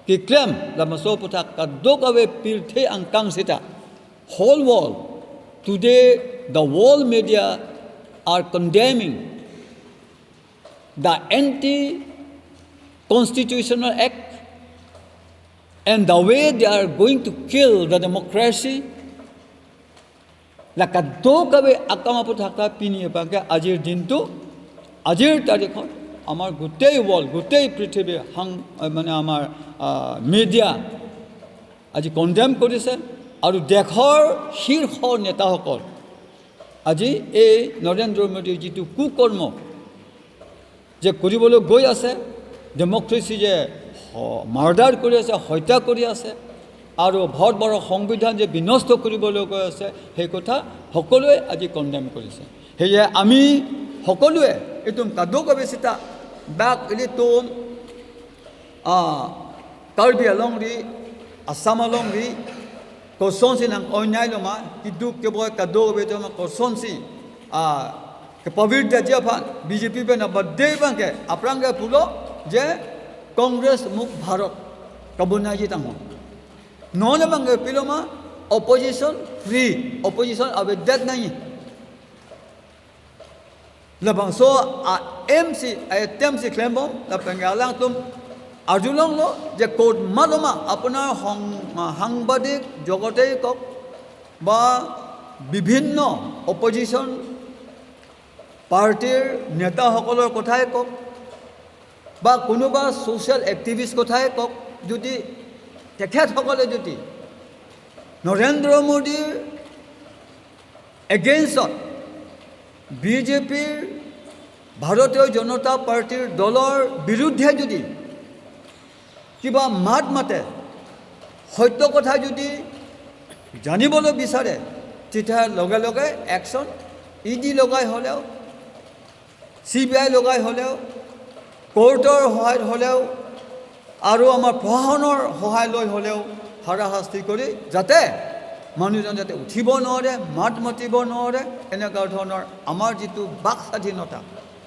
Ki klem la maso putha kadokawe pirthe angkang sita whole world today, the world media are condemning the anti constitutional act and the way they are going to kill the democracy. La kadokawe akamapu থকা পিনি এপাকে আজিৰ দিনটো, আজিৰ তাৰিখত আমাৰ গোটেই world, গোটেই পৃথিৱীৰ মানে আমাৰ মিডিয়া আজি কণ্ডেম কৰিছে আৰু দেশৰ শীৰ্ষ নেতাসকল আজি এই নৰেন্দ্ৰ মোদীৰ যিটো কুকৰ্ম যে কৰিবলৈ গৈ আছে, ডেম'ক্ৰেচি যে মাৰ্ডাৰ কৰি আছে, হত্যা কৰি আছে আৰু ভাৰতবৰ্ষৰ সংবিধান যে বিনষ্ট কৰিবলৈ গৈ আছে, সেই কথা সকলোৱে আজি কণ্ডেম কৰিছে। সেয়ে আমি সকলোৱে এইটো কাদো কবেচিতা বাক ইলিতুম কাৰ্বি আলং ৰি আছাম আলং ৰি কসনসি nang অন্যায় loma kidu keboy kado be to কসনসি ke da ফান বিজেপি বে না বাদে বাংকে aprangge pulo যে কংগ্ৰেছ মুখ ভাৰত কবনাজি তাঙ নহ'লে বাংগে পিলমা অপজিশ্যন ফ্ৰী অপজিশ্যন আবে ডেট নাই labang so a MC a TMC klembom la pengalang tum আৰ্জুলং ল যে কোৰ্ট মালমা আপোনাৰ সাংবাদিক জগতেই কওক বা বিভিন্ন অপজিশ্যন পাৰ্টীৰ নেতাসকলৰ কথাই কওক বা কোনোবা ছ'চিয়েল এক্টিভিষ্ট কথাই কওক, যদি তেখেতসকলে যদি নৰেন্দ্ৰ মোদীৰ এগেইনষ্টত, বিজেপিৰ, ভাৰতীয় জনতা পাৰ্টীৰ দলৰ বিৰুদ্ধে যদি কিবা মাত মাতে, সত্য কথা যদি জানিবলৈ বিচাৰে, তেতিয়া লগে লগে একশ্যন, ইডি লগাই হ'লেও, চিবিআই লগাই হ'লেও, কোৰ্টৰ সহায়ত হ'লেও আৰু আমাৰ প্ৰশাসনৰ সহায় লৈ হ'লেও হাৰাশাস্তি কৰি যাতে মানুহজন যাতে উঠিব নোৱাৰে, মাত মাতিব নোৱাৰে, এনেকুৱা ধৰণৰ আমাৰ যিটো বাক স্বাধীনতা